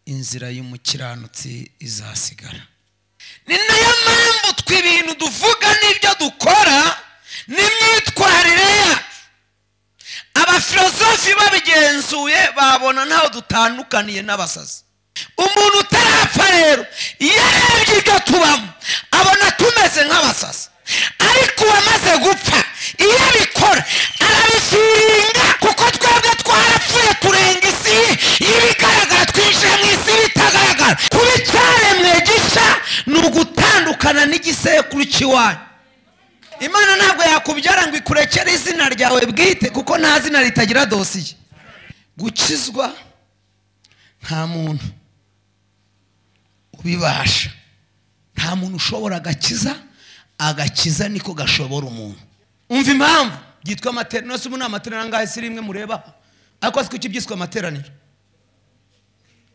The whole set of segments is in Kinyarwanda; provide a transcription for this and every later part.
Inzira y'umukiranutsi izasigara. Ni nayo mpamvu twe ibintu duvuga n'ibyo dukora n'imyitwarire yacu, abafilosofi babigenzuye babona ntaho dutandukaniye n'abasazi. Umuntu utarapfa rero iyo arebye ibyo tubamo abona tumeze nk'abasazi, ariko uwamaze gupfa iyo abikora arabifiringa, kuko twebwe twarapfuye turenga isi y'ibigaragara twinjira mu isi bitagaragara. Kuba icyaremwe gishya ni ugutandukana n'igisekuru cy'iwanyu. Imana ntabwo yakubyara ngo ikurekere izina ryawe bwite, kuko nta zina ritagira dosiye. Gukizwa nta muntu ubibasha, nta muntu ushobora agakiza, agakiza niko gashobora umuntu. Umva impamvu byitwa amateraniro. Se ubu ni amateraniro angahe? Si rimwe mureba, ariko si kuki byiswe amateraniro?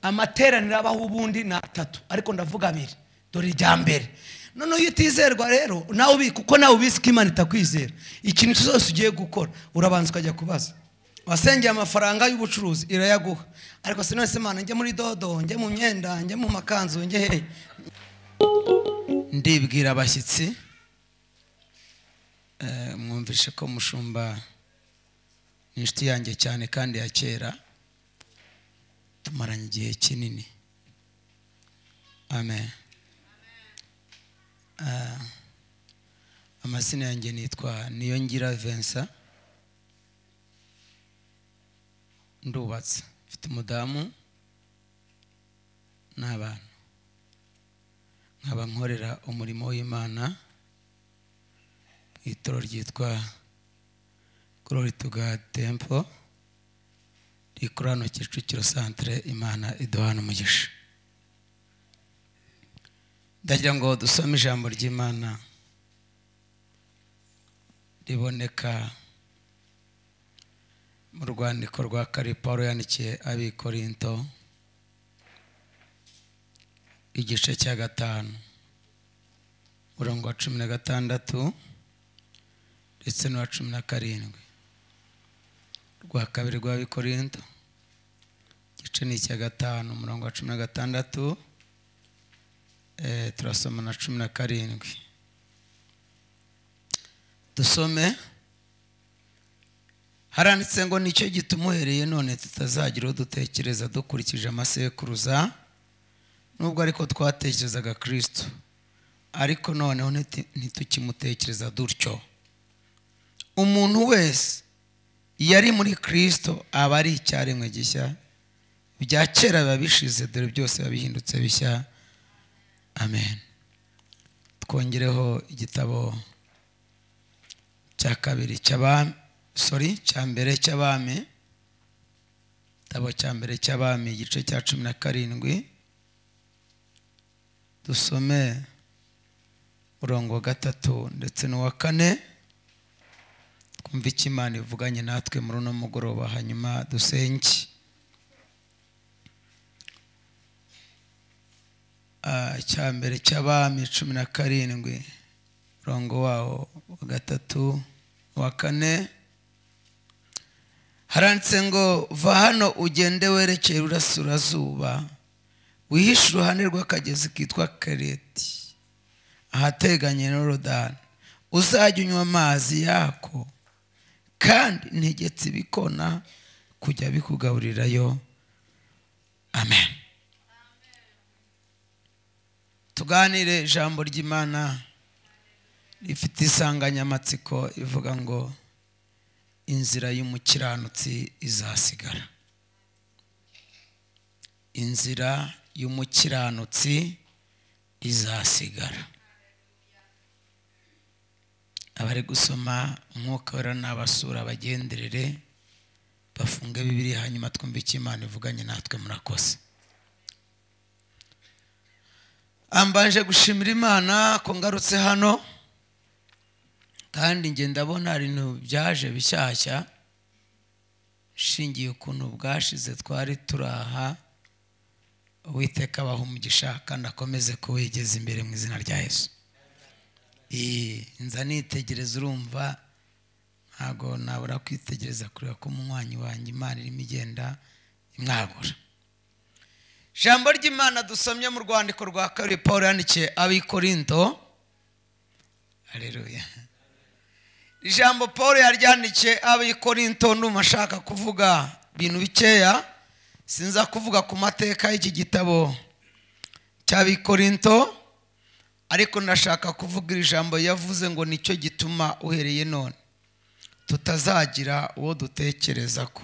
Amateraniro abaho ubundi ni atatu, ariko ndavuga abiri. Dore irya mbere. Noneho iyo utizerwa rero nawe ubi, kuko nawe ubizi ko Imana itakwizera, ikintu cyose ugiye gukora urabanza ukajya kubaza. Wasengeye amafaranga y'ubucuruzi irayaguha, ariko se none se Imana njye muri dodo, njye mu myenda, njye mu makanzu, njye hehe? Ndibwira abashyitsi, mwumvishe ko mushumba ni inshuti yanjye cyane kandi ya kera, tumaranye igihe kinini. Amen. Amazina yanjye nitwa Niyongira Vincent, ndubatse, mfite umudamu n'abana, nkaba nkorera umurimo w'Imana mu itorero ryitwa Glory to God Temple rikora hano Kicukiro Centre. Imana iduhana umugisha. Ndagira ngo dusome ijambo ry'Imana riboneka mu rwandiko rwa kabiri Pawulo yandikiye ab'Ikorinto, igice cya 5 umurongo wa 16 ndetse n'uwa 17. Rwa kabiri rw'Abikorinto igice ni icya 5 umurongo wa 16, turasoma na 17. Dusome. Haranditse ngo nicyo gituma uhereye none tutazagira uwo dutekereza dukurikije amasekuruza, nubwo ariko twatekerezaga Kristo, ariko noneho ntitukimutekereza dutyo. Umuntu wese iyo ari muri Kristo aba ari icyaremwe gishya, ibya kera biba bishize, dore byose biba bihindutse bishya. Amen. Twongereho igitabo cya kabiri cy'abami, sorry, cya mbere cy'abami, igitabo cya mbere cy'abami igice cya 17, dusome umurongo wa 3 ndetse n'uwa 4, twumve icyo Imana ivuganye natwe muri uno mugoroba, hanyuma dusenge. Icya mbere cy'abami 17 umurongo wawo wa 3 wa 4, haranditse ngo va hano ugende werekeye iburasirazuba, wihishe uruhande rw'akagezi kitwa Kereti ahateganye na Yorodani, uzajya unywa amazi yako, kandi ntegetse ibikona kujya bikugaburirayo. Amen. Tuganire ijambo ry'Imana rifite insanganyamatsiko ivuga ngo inzira y'umukiranutsi izasigara. Inzira y'umukiranutsi izasigara. Abari gusoma umwuka wera n'abasura bagenderere bafunge Bibiliya, hanyuma twumve icyo Imana ivuganye natwe. Murakoze. Ambanje gushimira Imana ko ngarutse hano, kandi nge ndabona ibintu byaje bishyashya shingiye ukuntu bwashize twari turaha. Uwiteka abaha umugisha kandi akomeze kuwegeza imbere mu izina rya Yesu. Nza nitegereza, urumva ntago nabura kwitegereza kureba ko umunywanyi wanjye Imana irimo igenda imwagura. Ijambo ry'Imana dusomye mu rwandiko rwa kabiri Paul yandikiye ab'Ikorinto. Haleluya. Ijambo Paul yaryandikiye ab'Ikorinto, ndumva ashaka kuvuga ibintu bikeya, sinza kuvuga ku mateka y'iki gitabo cy'Abikorinto, ariko ndashaka kuvuga ijambo yavuze ngo nicyo gituma uhereye none tutazagira uwo dutekereza ko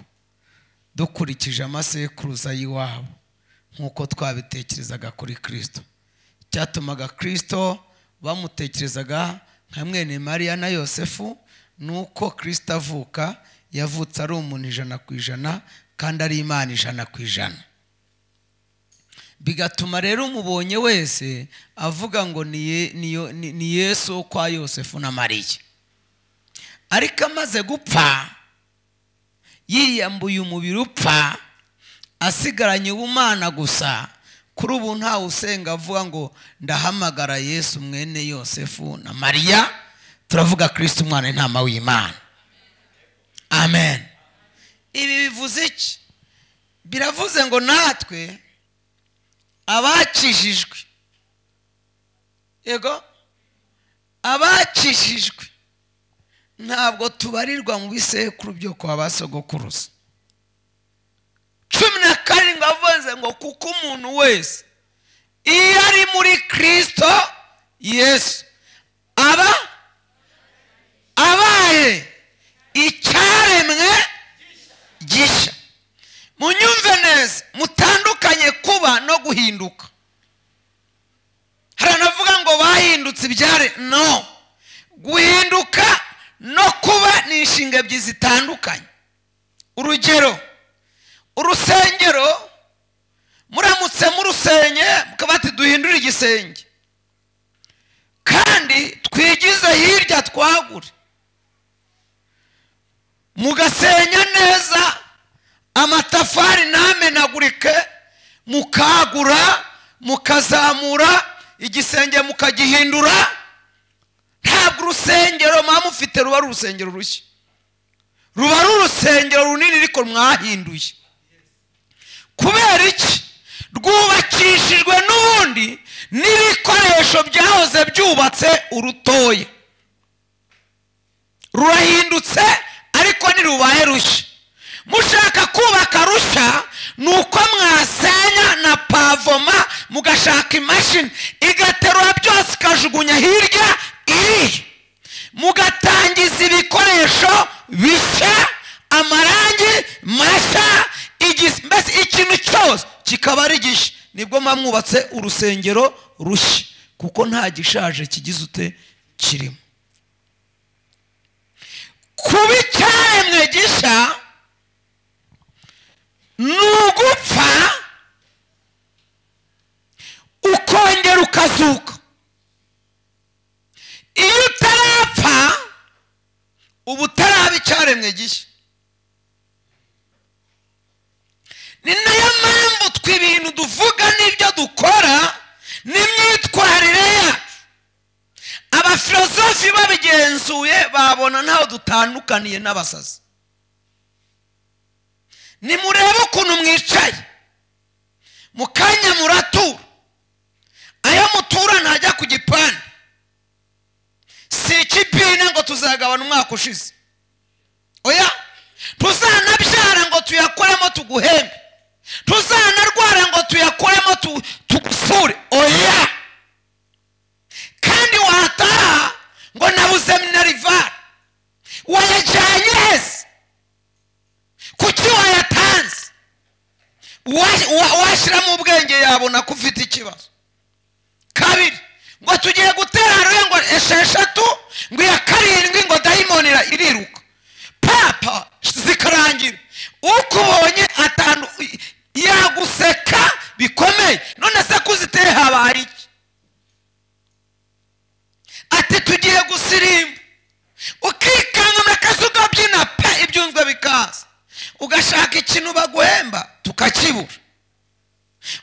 dukurikije amasekuruza y'iwabo nk'uko twabitekerezaga kuri Kristo. Cyatumaga Kristo bamutekerezaga nka mwene Mariya na Yosefu, nuko Kristo avuka yavutse ari umuntu 100% kandi ari Imana 100%. Bigatuma rero umubonye wese avuga ngo ni Yesu kwa Yosefu na Mariya. Ariko amaze gupfa yiyambuye umubiri upfa, asigaranye ubumana gusa. Kuri ubu ntawe usenga avuga ngo ndahamagara Yesu mwene Yosefu na Mariya, turavuga Kristo umwana w'intama w'Imana. Amen. Ibi bivuze iki? Biravuze ngo natwe abakijijwe, yego, abakijijwe ntabwo tubarirwa mu bisekuru byo kwa basogokuruza. 17 avuze ngo kuko umuntu wese iyo ari muri Kristo Yesu aba abaye icyaremwe gishya. Munyumve neza, mutandukanye kuba no guhinduka. Haranavuga ngo bahindutse ibyare, no. Guhinduka no kuba ni inshinga ebyiri zitandukanye. Urugero, urusengero muramutse murusenye mukaba duhindura igisenge kandi twigize hirya twagure, mugasenya neza amatafari ntamenagurike, mukagura mukazamura igisenge mukagihindura. Ntabwo urusengero muba mufite ruba ari urusengero rushya, ruba ari urusengero runini ariko mwahinduye. Kubera iki? Rwubakishijwe n'ubundi n'ibikoresho byahoze byubatse urutoya, rurahindutse ariko ntirubaye rushya. Mushaka kubaka rushya nuko mwasenya na pavoma, mugashaka imashini igaterura byose ikajugunya hirya iri, mugatangiza ibikoresho bishya, amarangi mashya, mbese ikintu cyose kikaba ari gishya. Nibwo mwubatse urusengero rushya, kuko nta gishaje kigize ute kirimo. Kuba icyaremwe gishya ni ugupfa ukongera ukazuka. Iyo utarapfa uba utaraba icyaremwe gishya. Ni nayo mpamvu twe ibintu duvuga n'ibyo dukora n'imyitwarire yacu, abafilosofi babigenzuye babona ntaho dutandukaniye n'abasazi. Nimurebe ukuntu mwicaye mu kanya muratura, ayo mutura ntajya ku gipande, si ikipine ngo tuzagabana umwaka ushize, oya, tuzanabyara ngo tuyakoremo tuguhembe, tuzanarwara ngo tuyakoremo tugusure, oya. Kandi wataha ngo nabuze minerivare, wayajyanye hese? Kuki wayatanze? Washyiramo ubwenge yabona ko ufite ikibazo. Kabiri, ngo tugiye gutera ngo 6 ngo iya 7 ngo dayimoni iriruka, papa zikarangira, ukubonye 5 yaguseka bikomeye. None se kuziteye habaye iki? Ati tugiye gusirimba, ukikanga amakazi ukabyina pe, ibyunzwe bikaza, ugashaka ikintu baguhemba tukakibura.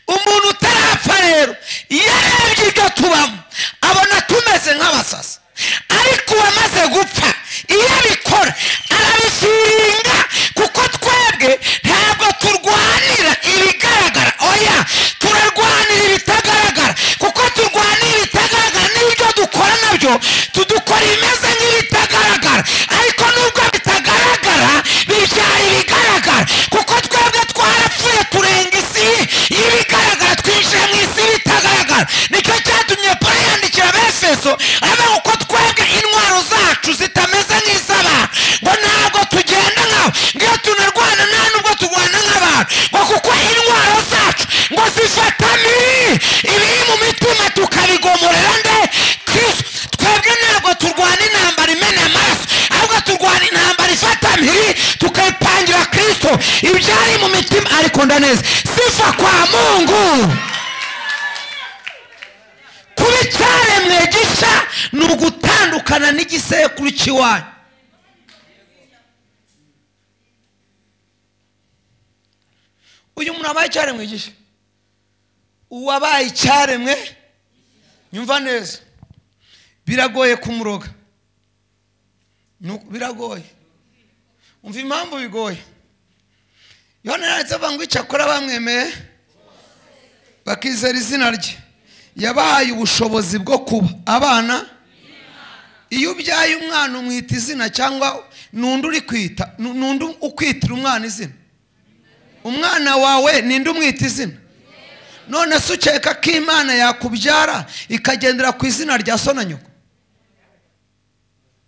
Umuntu utarapfa rero iyo arebye ibyo tubamo abona tumeze nk'abasasa, ariko uwamaze gupfa iyo abikora arabifiringa, kuko twebwe ntabwo turwanira ibigaragara, oya, y'ibigaragara, twinjira mu isi bitagaragara. Nicyo cyatumye Pawulo yandikira Abefeso avuga ko twebwe intwaro zacu zitameze nk'iz'abantu, ngo ntabwo tugenda nkabo, ngo iyo tunarwana nta nubwo turwana nk'abantu, ngo kuko intwaro zacu ngo zifata ibiri mu mitima tukabigomorera nde? Kristo. Twebwe ntabwo turwana intambara imena amaraso, ahubwo turwana intambara ifata mpiri tukayipangira Kristo ibyari mu mitima. Ariko ndaneza, sifa kwa Mungu. Kuba icyaremwe gishya ni ugutandukana n'igisekuru cy'iwanyu. Uyu muntu abaye icyaremwe gishya, uwabaye icyaremwe, nyumva neza, biragoye kumuroga, biragoye. Umva impamvu bigoye. Yohana yanditse avuga ngo icyakora bamwemeye bakizera izina rye, yabahaye ubushobozi bwo kuba abana. Iyo ubyaye umwana umwita izina, cyangwa nundi uri kwita, nundi ukwitira umwana izina. Umwana wawe ninde umwita izina? None se ukeka ko Imana yakubyara ikagendera ku izina rya so na nyoko,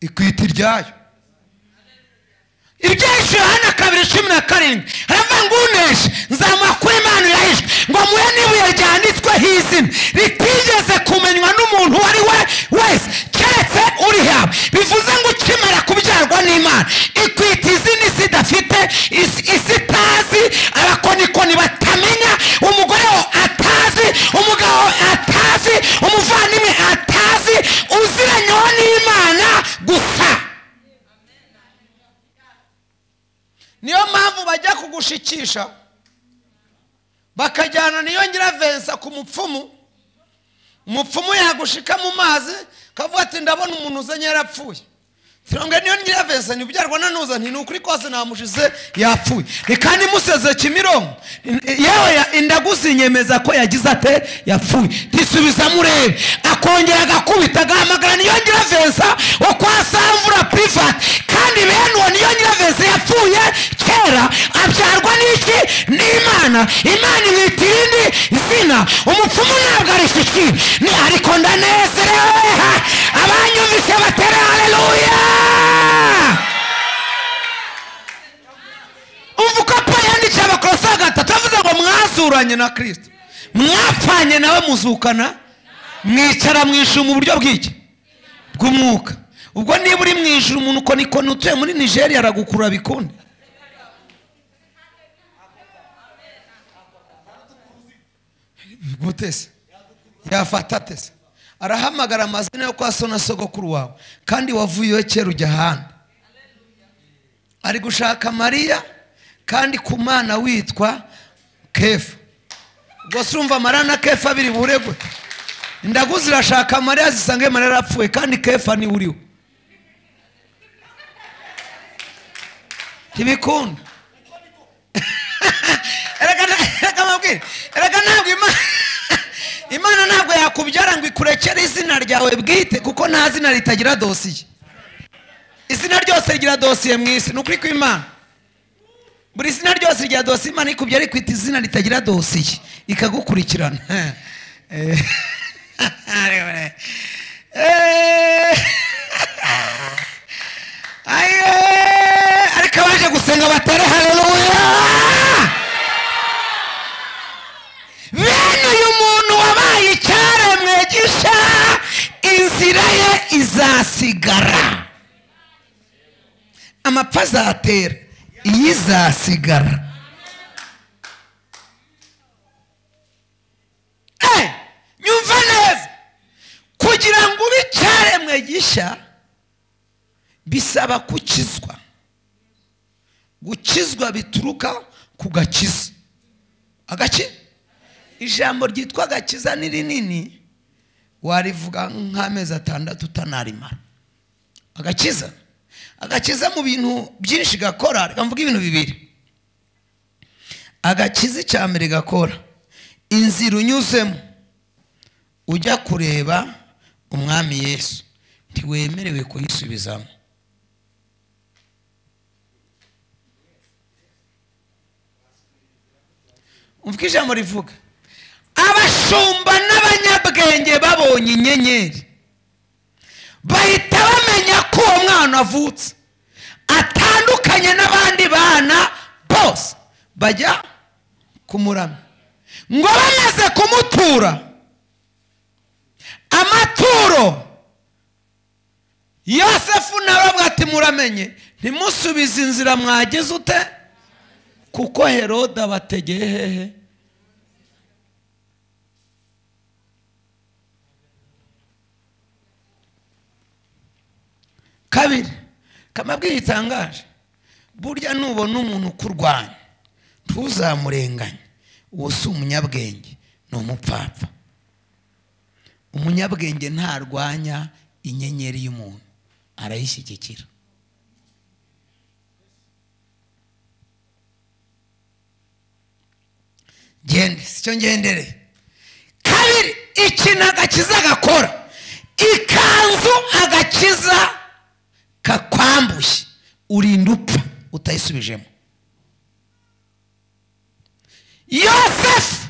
ikwita iryayo? Ibyinshi Yohana 2:17 haravuga ngo uneshe nzamuha kuri Imana yahishwe, ngo muhe n'ibuye ryanditsweho izina ritigeze kumenywa n'umuntu uwo ari we wese keretse uri hawe. Bivuze ngo ukimara kubyarwa n'Imana ikwita izina isi idafite, isi itazi, abakonikoni batamenya, umugore we atazi, umugabo atazi, umuvandimwe atazi, uziranyeho n'Imana gusa. Niyo mpamvu bajya kugushikisha bakajyana niyo ngira Vensa ku mupfumu. Umupfumu yagushika mu mazi kavuga ati ndabona umuntu uzanye yarapfuye. Tironge niyo ngira Vensa nibyarwa nanuza nti nukuri kose namushize yapfuye. Kandi museze Kimironko yewe indaguzi nyemeza ko yagize ate yapfuye. Tisubiza murebe, akongera agakubita agahamagara niyo ngira Vensa wo kwa Samvura private, kandi bene uwo niyo ngira Vensa yapfuye kera, abyarwa n'iki? N'Imana. Imana imwita irindi zina. Umupfumu ntabwo arishikira ni, ariko ndanezerewe. Abanyumvise batere haleluya. Umva uko Pawulo yandikiye Abakolosayi 3 avuze ngo mwazuranye na Kristo, mwapfanye nawe muzukana, mwicara mu ijuru mu buryo bw'iki? Bw'umwuka. Ubwo niba uri mu ijuru umuntu ukonikoni utuye muri Nigeria aragukura bikunde. Gutese yafata tese, arahamagara amazina yo kwa so na sogokuru wawe, kandi wavuyeyo kera ujya ahandi. Ari gushaka Mariya kandi ku Mana witwa Kefa. Ubwo se urumva Mariya na Kefa biri buhure gute? Indagu zirashaka Mariya zisange Mariya yarapfuye kandi Kefa ni uriho. Ntibikunda. Erega ntabwo Imana ntabwo yakubyara ngo ikurekere izina ryawe bwite, kuko nta zina ritagira dosiye. Izina ryose rigira dosiye mu isi, ni ukuri kw'Imana. Buri zina ryose rigira dosiye. Imana ikubyara ikwita izina ritagira dosiye ikagukurikirana. Ariko abaje gusenga batere haleluya. Bene uyu muntu wabaye icyaremwe gishya, inzira ye izasigara, amapfa azatera, iyi izasigara. Nyumva neza, kugira ngo ube icyaremwe gishya bisaba gukizwa. Gukizwa bituruka ku gakiza. Agaki? Ijambo ryitwa agakiza ni rinini, warivuga nk'amezi 6 utanarimara. Agakiza, agakiza mu bintu byinshi gakora. Reka mvuge ibintu bibiri. Agakiza icya mbere gakora, inzira unyuzemo ujya kureba Umwami Yesu ntiwemerewe kuyisubizamo. Umva ijambo rivuga, abashumba n'abanyabwenge babonye inyenyeri bahita bamenya ko uwo mwana avutse atandukanye n'abandi bana bose, bajya kumuramya. Ngo bamaze kumutura amaturo, Yosefu nawe ati muramenye ntimusubize inzira mwagize ute, kuko Herode abategeye hehe. Kabiri, kamabwiye itangaje, burya nubona umuntu ukurwanya ntuzamurenganye, uwo si umunyabwenge, ni umupfapfa. Umunyabwenge ntarwanya inyenyeri y'umuntu, arayishyigikira. Gende sicyo ngendere. Kabiri, ikintu agakiza gakora, ikanzu agakiza kakwambuye urinda upfa utayisubijemo. Yosefu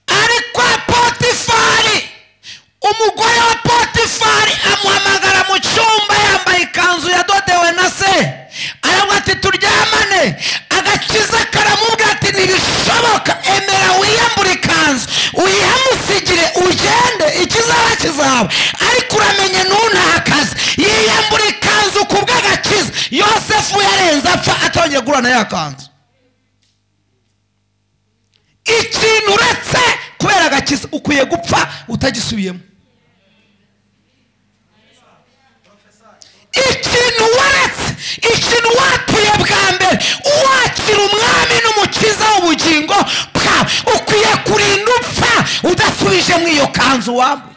ari kwa Potifari, umugore wa Potifari amuhamagara mu cyumba yambaye ikanzu yadodewe na se, aravuga ati turyamane. Agakiza karamubwira ati ntibishoboka, emera wiyambure ikanzu uyihamusigire ugende, ikizaba kizaba, ariko uramenye ntuntakaze. Yiyambura ikanzu ku bw'agakiza. Yosefu yarenze apfa atongeye guhura na ya kanzu. Ikintu uretse kubera agakiza ukwiye gupfa utagisubiyemo. Ikintu waretse, ikintu watuye bwa mbere wakira umwami n'umukiza w'ubugingo bwawe, ukwiye kurinda upfa udasubije mu iyo kanzu wambuye.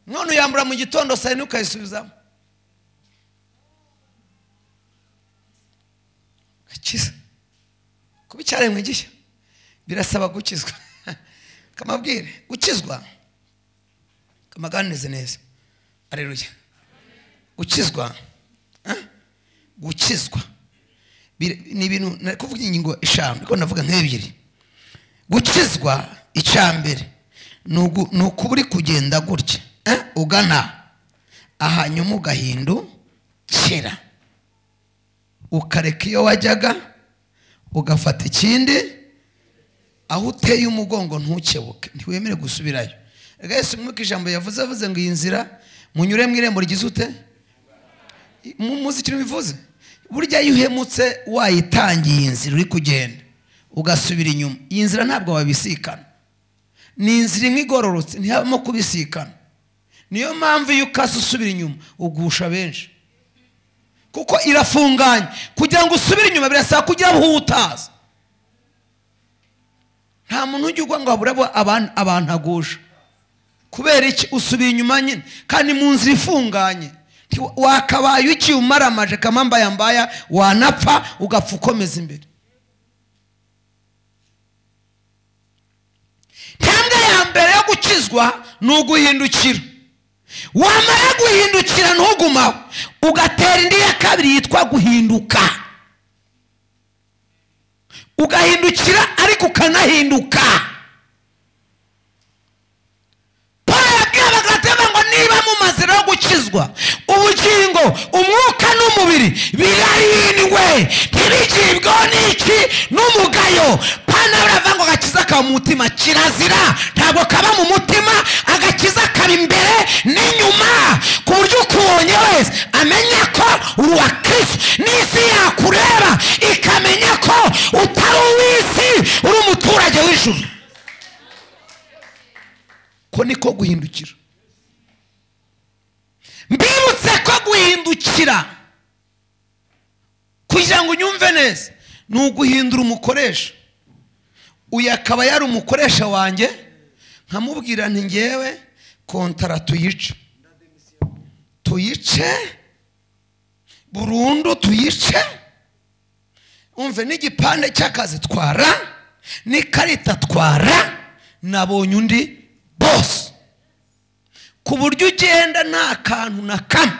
None uyambura mu gitondo saa yine ukayisubizamo. Gakiza kuba icyaremwe gishya birasaba gukizwa. Kamabwire gukizwa, kamaganize neza. Alleluya. Gukizwa, gukizwa ni ibintu nari kuvuga ingingo eshanu, ariko navuga nk'ebyiri. Gukizwa icya mbere ni ukuba uri kugenda gutya ugana ahanyuma ugahindukira, ukareka iyo wajyaga ugafata ikindi, aho uteye umugongo ntukebuke, ntiwemere gusubirayo. Rega Yesu mwuka ijambo yavuze, avuze ngo iyi nzira munyure mu irembo rigize ute, muzi ikintu bivuze? Burya iyo uhemutse wayitangiye inzira uri kugenda ugasubira inyuma, iyi nzira ntabwo wabisikana, ni inzira imwe igororotse, ntihabamo kubisikana. Niyo mpamvu iyo ukase usubira inyuma ugusha benshi, kuko irafunganye. Kugira ngo usubire inyuma birasaba kugira aho utaza. Nta muntu ujya ugwa ngo abure abantu agusha. Kubera iki? Usubiye inyuma nyine, kandi mu nzira ifunganye. Wakabaye ugiye umaramaje kamamba yambaya, wanapfa ugapfa ukomeza imbere. Intambwe ya mbere yo gukizwa ni uguhindukira. Wamara guhindukira ntugumaho, ugatera indi ya kabiri yitwa guhinduka. Ugahindukira ariko ukanahinduka. Paul yabwiye Abagalatiya ngo niba mumaze rero gukizwa, ubugingo, umwuka n'umubiri birarindwe, ntibigibweho n'iki? N'umugayo. Pana baravuga ngo agakiza kaba mu mutima, kirazira ntabwo kaba mu mutima, agakiza kaba imbere n'inyuma, ku buryo ukubonye wese amenya ko uri uwa Kristo, n'isi yakureba ikamenya ko utari uw'isi, uri umuturage w'ijuru. Ko niko guhindukira. Mbibutse ko guhindukira, kugira ngo unyumve neza, ni uguhindura umukoresha. Uyu akaba yari umukoresha wanjye, nkamubwira nti ngewe kontara tuyice, tuyice burundu, tuyice, umve n'igipande cy'akazi twara, n'ikarita twara, nabonye undi bose. Ku buryo ugenda nta kantu na kamwe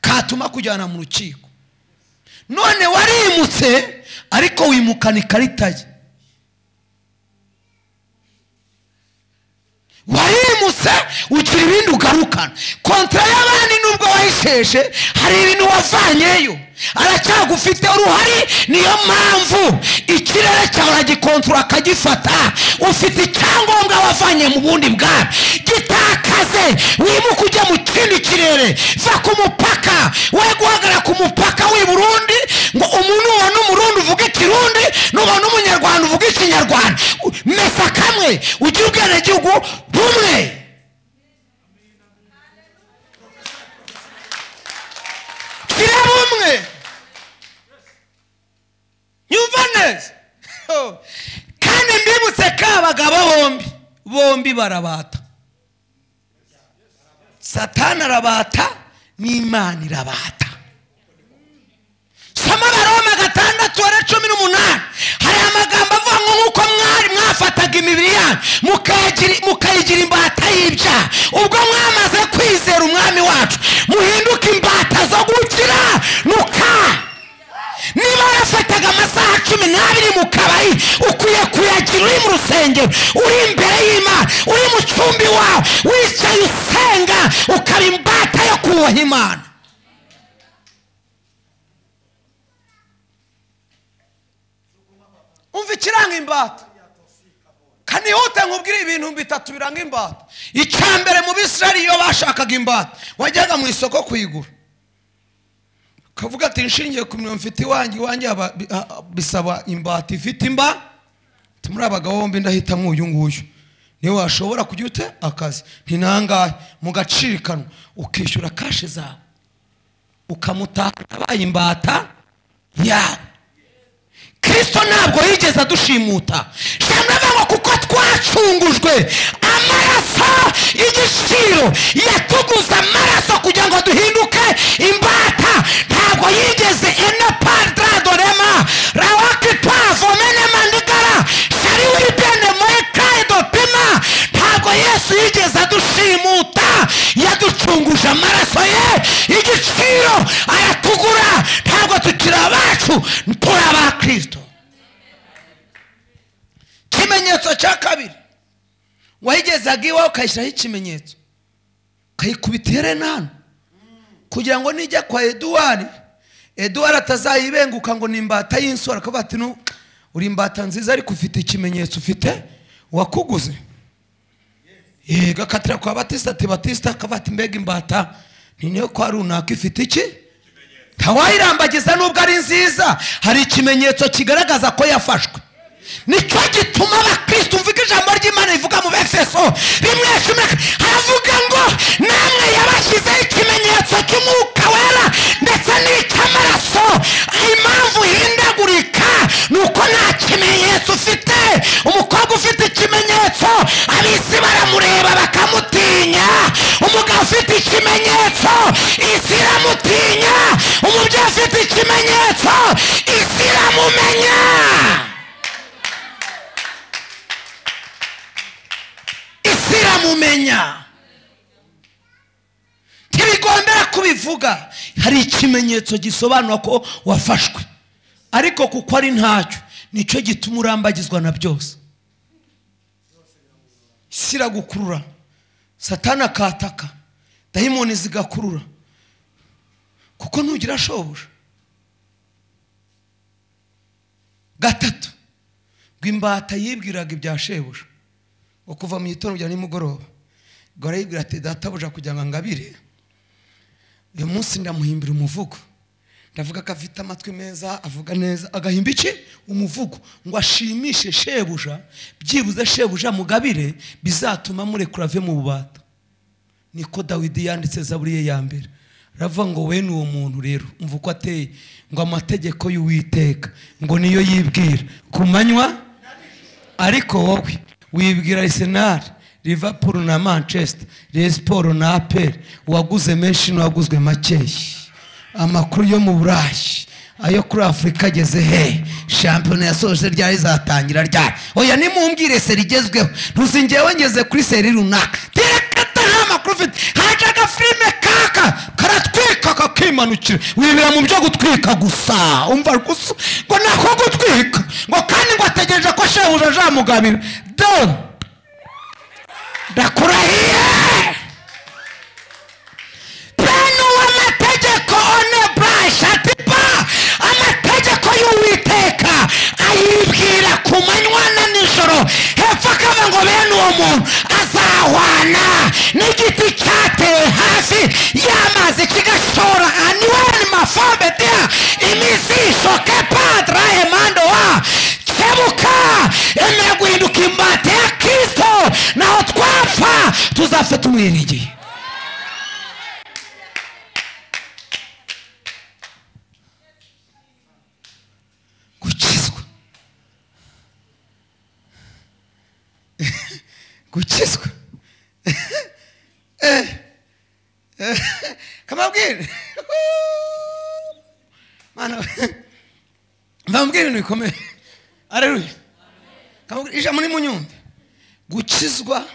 katuma kujyana mu rukiko. None warimutse ariko wimukana ikarita ye. Warimutse ugira ibindi ugarukana. Kontra y'abandi nubwo wayisheshe hari ibintu wavanyeyo, aracyagufite uruhari. Niyo mpamvu ikirere cyawe uragikontorora akagifata. Ufite icyangombwa wavanye mu bundi bwami, gitakaze wimuke ujye mu kindi kirere. Va ku mupaka, we guhagarara ku mupaka w'i Burundi ngo umuntu ubona umurundi uvuge ikirundi, nubona umunyarwanda uvuge ikinyarwanda. Mesa kamwe ugire ubwenegihugu bumwe. Kira bumwe. Nyumva neza. Kandi mbibutse ko abagabo bombi barabata. Satani arabata n'Imana irabata. Soma Abaroma 6:18. Hari amagambo avuga ngo nk'uko mwari mwafataga imibiri yanyu mukayigira imbata y'ibyaha, ubwo mwamaze kwizera umwami wacu muhinduke imbata zo gukiranuka. Niba warafataga amasaha 12 mu kabari, ukwiye kuyagira uri mu rusengero, uri imbere y'Imana, uri mu cyumbi wawe, wicaye usenga, ukaba imbata yo kubaha Imana. Umva ikiranga imbata. Kanihute nkubwire ibintu bitatu biranga imbata. Icya mbere, mu Bisirayeli iyo bashakaga imbata wajyaga mu isoko kuyigura, ukavuga ati nshingiye ku mirimo mfite iwanjye, iwanjye bisaba imbata ifite imba. Muri abagabo bombi ndahitamo uyu nguyu, niwe washobora kujya ute akazi ntinangahe, mugacirikanwa ukishyura kashe zawe, ukamutaha abaye imbata yawe. Kristo ntabwo yigeze adushimuta. Shamraga kuko twacungujwe amaraso y'igiciro, yatuguze amaraso kugira ngo duhinduke imbata. Ntabwo yigeze ene padradorema rawakipavo mene mandigara shari wibene moekaido pima. Ntabwo Yesu yigeze adushimuta, yaducunguje amaraso ye y'igiciro aratugura. Ntabwo tukiri abacu, turi aba Kristo. Ikimenyetso cya kabiri, wayigezaga iwawe ukayishyiraho ikimenyetso, ukayikubita iherena hano kugira ngo nijya kwa Eduwari, Eduwari atazayibenguka ngo ni imbata y'insoro, akavuga ati uri imbata nziza ariko ufite ikimenyetso, ufite uwakuguze. Yego, akatira kwa Batista ati Batista, akavuga ati mbega imbata ni niyo kwa runaka ifite iki? Ntawayirambagiza nubwo ari nziza, hari ikimenyetso kigaragaza ko yafashwe. Nicyo gituma abakristo, mvuga ijambo ry'Imana rivuga mu Efeso 1:10, haravuga ngo namwe yabashyizeho ikimenyetso cy'umwuka wera ndetse n'icy'amaraso. Impamvu uhindagurika ni uko nta kimenyetso ufite. Umukobwa ufite ikimenyetso ab'isi baramureba bakamutinya. Umugabo ufite ikimenyetso isi iramutinya. Umubyeyi ufite ikimenyetso isi iramumenya. Isi iramumenya. Ntibigombera kubivuga, hari ikimenyetso gisobanura ko wafashwe, ariko kuko ari ntacyo, nicyo gituma urambagizwa na byose. Isi iragukurura, Satani akataka, dayimoni zigakurura, kuko ntugira shobuja. Gatatu, ngo imbata yibwiraga ibya shebuja, ngo kuva mu gitondo kugera nimugoroba, ngo arayibwira ati databuja kugira ngo ngabire uyu munsi ndamuhimbira umuvugo, ndavuga ko afite amatwi meza, avuga neza, agahimba iki? Umuvugo, ngo ashimishe shebuja, byibuze shebuja mugabire, bizatuma murekura ave mu bubata. Niko Dawidi yanditse Zaburi ye ya mbere, aravuga ngo we n'uwo muntu rero umva uko ateye, ngo amategeko y'Uwiteka ngo niyo yibwira ku manywa, ariko wowe wibwira Arsenal, Liverpool na Manchester, Rayon Sports na APR, uwaguze menshi n'uwaguzwe makeya, amakuru yo mu Burayi, ayo kuri Afurika ageze he, shampiyona yasoje ryari, izatangira ryari? Oya nimumbwire seri igezweho, ntuzi ngewe ngeze kuri seri runaka, terekata nta makuru ufite. Haje agafilime kaka karatwika kakimanukira, wibera mu byo gutwika gusa, umva gusa ngo nako gutwika, ngo kandi ngo ategereje ko shebuja azamugabira. Do Ndakurahiye bene uw'amategeko onebrashatipa, amategeko y'Uwiteka ayibwira ku manywa na nijoro. Hepfo akaba ngo bene uwo muntu azahwana n'igiti cyatewe hafi y'amazi kigashora aniweni mafombetea imizi ishoke padra emando wa kebuka. Emera guhinduka imbata ya Kristo, naho twapfa tuzapfa tumwiringiye. Gukizwa, gukizwa. Kamabwire mana, mbabwire ibintu bikomeye. Aleluya. Kamabwire ijambo ni munyumve. Gukizwa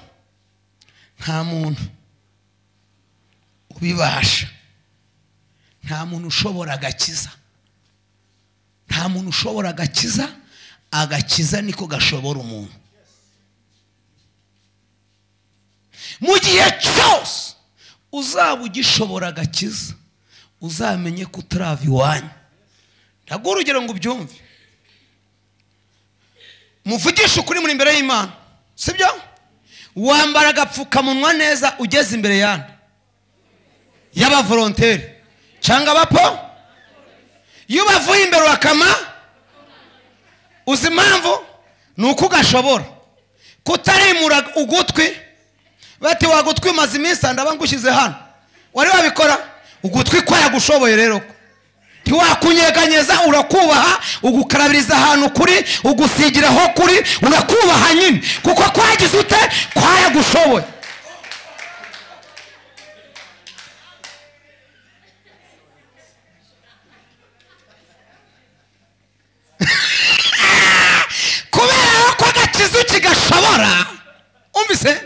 nta muntu ubibasha, nta muntu ushobora agakiza, nta muntu ushobora agakiza. Agakiza niko gashobora umuntu. Mu gihe cyose uzaba ugishobora agakiza, uzamenye ko utarava iwanyu. Ndaguha urugero ngo ubyumve. Muvugishe ukuri muri imbere y'Imana, sibyo? Wambara agapfukamunwa neza ugeze imbere yandi y'abavolonteri cyangwa abapo. Iyo bavuye imbere wakama, uzi impamvu? Ni uko ugashobora kutarimura ugutwi. Bati wagutwi umaze iminsi ndaba ngushyize hano, wari wabikora? Ugutwi kwayagushoboye rero ntiwakunyeganyeza, urakubaha, ugukarabiriza ahantu kuri, ugusigiraho kuri, urakubaha nyine kuko kwagize ute? Kwayagushoboye. Kubera ko agakiza kigashobora, umvise?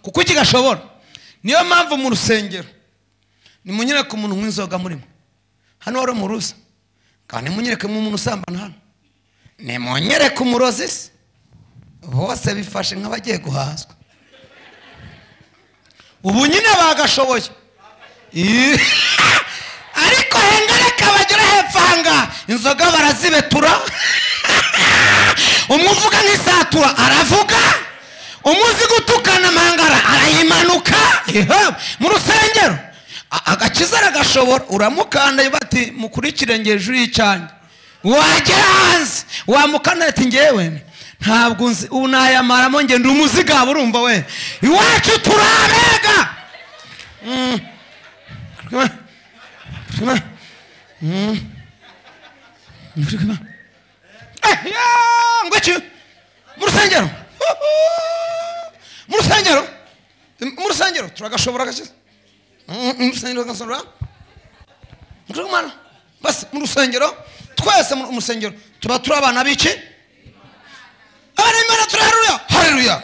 Kuko kigashobora. Niyo mpamvu mu rusengero nimunyereke umuntu w'inzoga murimo hano, wari umuruza, kandi nimunyereke umuntu usambana hano, nimunyereke umurozi se. Bose bifashe nk'abagiye guhazwa. Ubu nyine bagashoboye. Ariko hengareka bagera hepfo aha, inzoga barazibetura. Umwe uvuga nk'isatura aravuga, umuzi gutukana amangara arayimanuka. Mu rusengero agakiza aragashobora, uramukanda bati mukurikire ngeje uri icyanjye. Wagera hanze wamukanda ati ngewe ntabwo nzi ubu nayamaramo nge ndi umuzigaba. Urumva we, iwacu turabega. Ngo iki? Mu rusengero, mu rusengero, mu rusengero turagashobora agakiza. Mu rusengero gashobora. Basi mu rusengero twese, mu rusengero tuba turi abana b'iki? Abana b'Imana turaharuya, haleluya.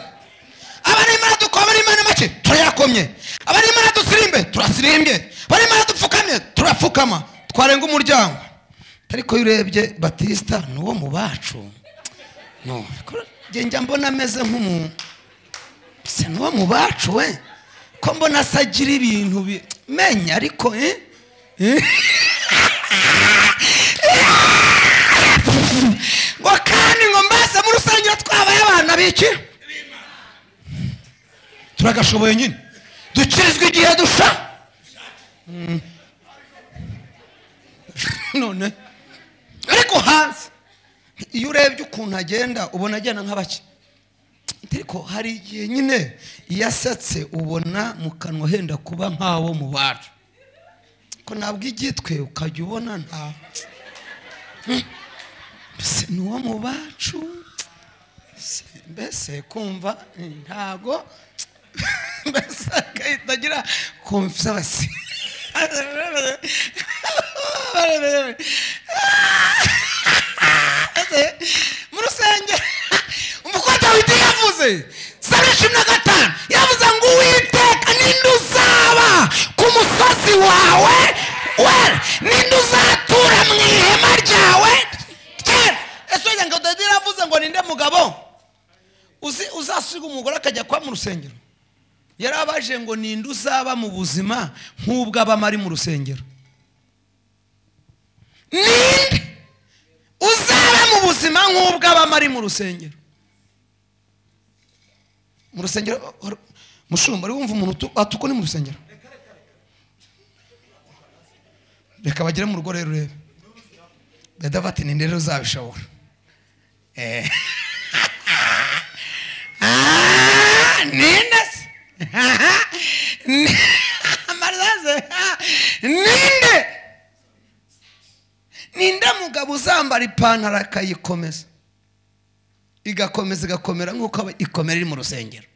Abana b'Imana dukoma Imana make turayakomye. Abana b'Imana dusirimbe turasirimbye. Abana b'Imana dupfukamye turapfukama. Twarenga umuryango. Ariko iyo urebye Batista ni uwo mu bacu. No, njya mbona ameze nk'umuntu. Se ni uwo mu bacu we. Ko mbona asagira ibintu menya ariko ngo kandi ngo mbese mu rusengero twabaye abana b'iki? Turagashoboye nyine, dukirizwa igihe dusha. None ariko hanze iyo urebye ukuntu agenda ubona agenda nk'abaki. Ariko hari igihe nyine iyo asetse ubona mu kanwa henda kuba nk'abo mu bacu. Ko nabwo igitwe ukajya ubona nta mbese ni uwo mu bacu, mbese kumva ntago mbese agahita agira kumva basi. Mu rusengero umukobwa Dawidi yavuze Zaburi 15 yavuze ngo Uwiteka ninde uzaba ku musozi wawe wera, ninde uzatura mu ihema ryawe ryera. Ese ngo Dawidi yavuze ngo ninde mugabo uzasiga umugore akajya kwa mu rusengero? Yarabaje ngo ninde uzaba mu buzima nk'ubwo abamo ari mu rusengero? Ninde uzaba mu buzima nk'ubwo abamo ari mu rusengero? Mu rusengero mushumba ari wumva umuntu atuko ni mu rusengero. Reka bagere mu rugo rero urebe. Bedava ati ninde rero uzabishobora? Ninde se? Ninde? Ninde mugabo uzambara ipantaro akayikomeza, igakomeza igakomera nk'uko ikomera iri mu rusengero?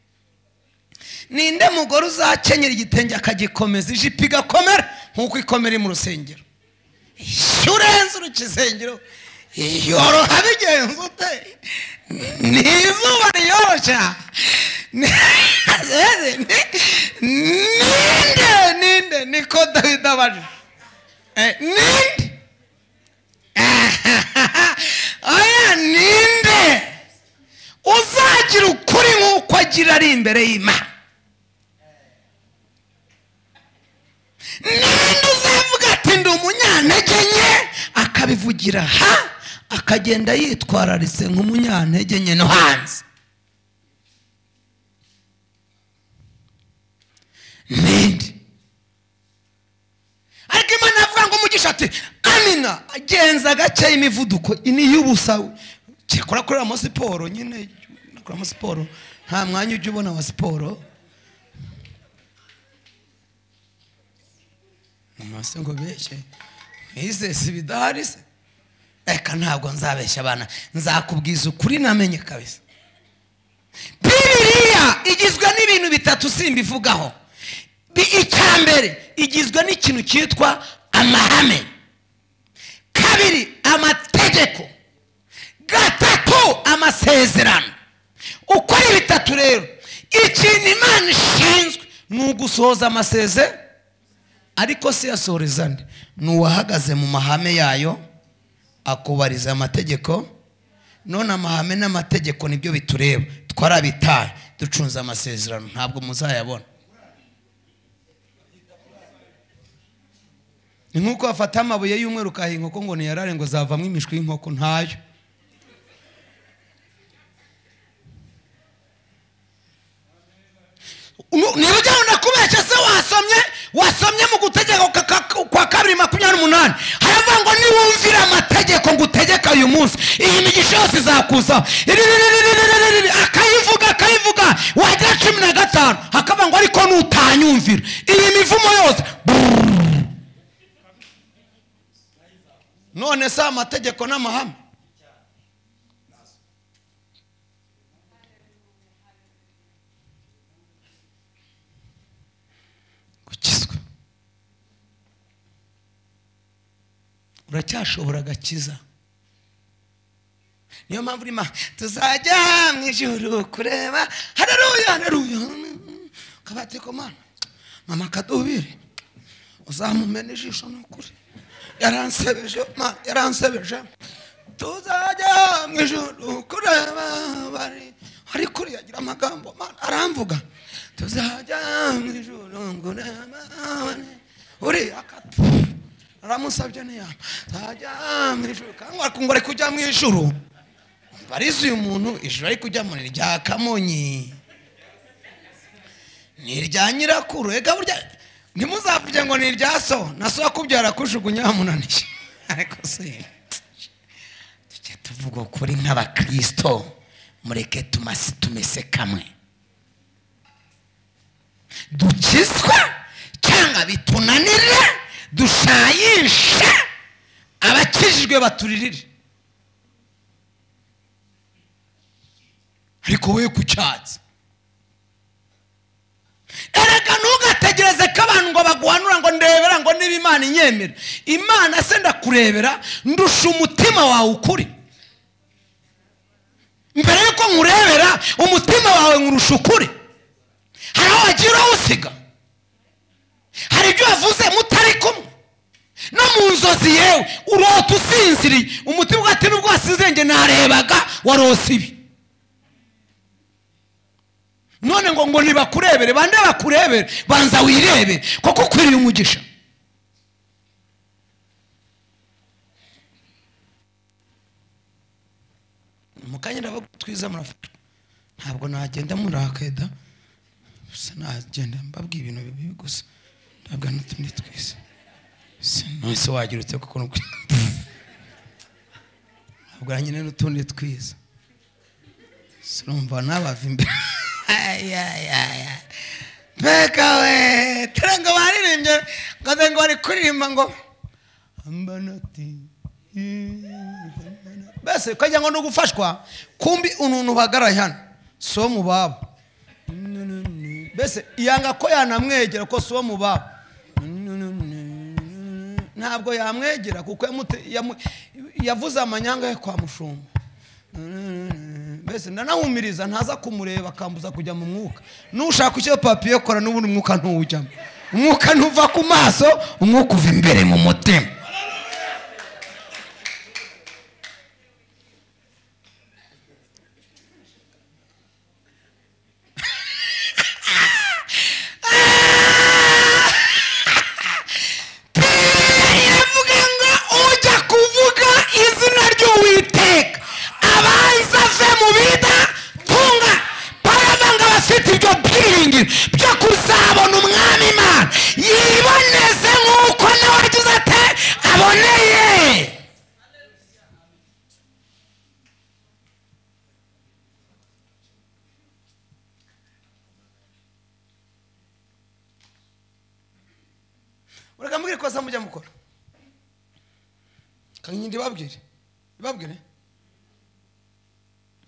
Ninde mugore uzakenyera igitenge akagikomeza, ijipo igakomera nk'uko ikomera iri mu rusengero? Iyo urenze urukisengero yoroha bigenze ute? Ni izuba riyoroshya. Ninde ninde niko Dawidi abajije. Ninde? Aya ninde uzagira ukuri nk'uko agira ari imbere y'Imana? Ninde uzavuga ati ndi umunyantege nke, akabivugira ha, akagenda yitwararitse nk'umunyantege nke no hanze? Ninde? Ariko Imana avuga ngo umugisha ati amina, agenza gake imivuduko ini y'ubusa. Cyekora koreramo siporo nyine, nakoramo siporo, nta mwanya ujya ubona wa siporo. Mama se ngo beshe ese si bidahari se? Eka ntabwo nzabeshya abana, nzakubwiza ukuri namenye kabisa. Bibiliya igizwe n'ibintu bitatu simbivugaho. Icya mbere igizwe n'ikintu cyitwa amahame, kabiri amategeko, gatatu amasezerano. Uko ari bitatu rero, ikintu Imana ishinzwe ni ugusohoza amasezerano. Ariko si yasohoreza nde? Ni uwahagaze mu mahame yayo akubariza amategeko. None amahame n'amategeko nibyo bitureba, twarabitaye, ducunze amasezerano, ntabwo muzayabona. Ni nkuko bafata amabuye y'umweru ukaha inkoko ngo niyarare ngo zavamo imishwi y'inkoko, ntayo. Niba ujya kubeshya se wasomye mu gutegeka kwa 2:28 haravuga ngo niwumvira amategeko ngutegeka uyu munsi, iyi migisha yose izakuzaho. Akayivuga akayivuga, wagera 15 hakavuga ngo ariko nutanyumvira iyi mivumo yose. None se amategeko n'amahame? Gukizwa uracyashobora agakiza. Niyo mpamvu urima tuzajya mu ijuru kureba haleluya haleluya, kabateko mana mama kadubire uzamumena ijisho n'ukuri, yaransebeje ma yaransebeje, tuzajya mu ijuru kureba bari ariko yagira amagambo mana aramvuga, tuzajya mu ijuru kureba uri akatu aramusabye niyama tuzajya mu ijuru kangwa ngo ari kujya mu ijuru. Barize uyu muntu ijuru ari kujya mu rya Kamonyi ni irya nyirakuru. Ega burya ntimuzavuge ngo ni irya so, na so akubyara kujugunya yamunaniye. Ariko se tujye tuvuga ukuri nk'abakristo, mureke tumese kamwe. Dukizwa cyangwa bitunanire, dushayishe abakijijwe baturirire. Ariko we kucyatsi, erega ntugategereze ko abantu ngo baguhanura ngo ndebera ngo niba Imana inyemera. Imana se ndakurebera, ndusha umutima wawe ukuri. Mbere yuko nkurebera umutima wawe nkurusha ukuri. Hari aho wagiye urawusiga, hari ibyo wavuze mutari kumwe, no mu nzozi yewe urota usinziriye, umutima ugati nubwo wasinziriye njye narebaga warose ibi. None ngo ntibakurebere, bande bakurebere, banza wirebe kuko ukwiriye umugisha. Mukanya ndabagutwiza murafata. Ntabwo nagenda murakeda. Gusa nagenda mbabwiye ibintu bibi gusa. Ntabwo n'utundi twiza. Nonese wagira ute kuko ntabwo nyine n'utundi twiza. Sinumva nabava imbere. Mbega we, ngo baririmbye ngo bari kuririmba ngo ambanati. Bese kajya ngo no gufashwa kumbi ununtu bagaraye hano so mu babo. Bese yanga ko yanamwegera ko so mu babo. Ntabwo yamwegera kuko yavuze amanyanga ye kwa mushumba. Bese ndanahumiriza ntaza kumureba akambuza kujya mu mwuka. Nushaka icyo papiye kora n'ubundi umwuka ntuwujyamo. Umwuka ntuva ku maso, umwuka uva imbere mu mutima.